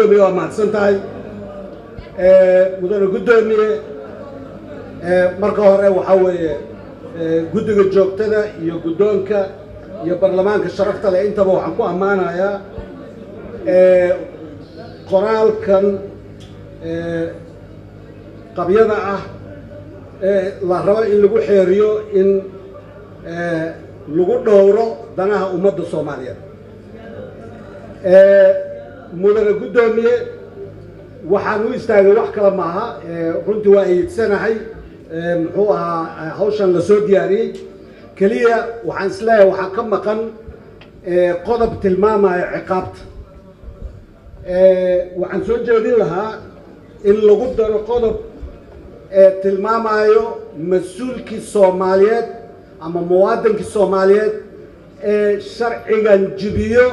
Guddoomiye, waa mahadsan tahay, mudane guddoomiye. Marka hore waxaa weeye guddiga joogtada iyo guddoonka iyo baarlamaanka sharafta leh intaba waxaan ku ammaanayaa qoraalkan qabyada ah ee la rabo in lagu xeeriyo in lagu dhowro danaha ummadda Soomaaliyeed. Mudane guddoomiye, waxaan u istaagay wax kale maaha. Runtii waa eedsanahay muxuu ahaa hawshan la soo diyaariyey. Keliya waxaan isleeyahay waxaa ka maqan qodob tilmaamaya ciqaabta. Waxaan soo jeedin lahaa in lagu daro qodob tilmaamayo mas-uulkii Soomaaliyeed ama muwaadinkii Soomaaliyeed ee sharcigan jibiyo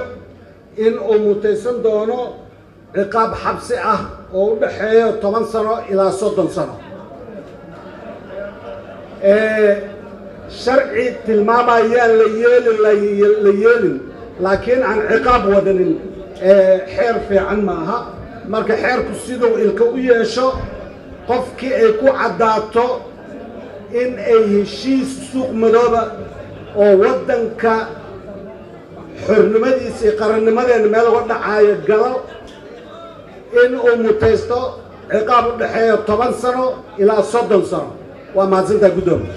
in uu mutaysan doono ciqaab xabsi ah oo u dhexeeyo 10 sano ilaa 30 sano. Sharci tilmaamayaan la yeelin la yeelin, laakiin aan ciqaab wadanin xeer fiican maaha. Marka xeerku siduu ilka u yeesho, qofkii ay ku caddaato in ay heshiis suuq madooba oo waddanka xornimadiisa iyo qarannimadeenna meel uga dhacaayo galo, in uu mutaysto ciqaab u dhexeeyo 10 sano ilaa 30 sano. Waa mahadsantaha, guddoomiye.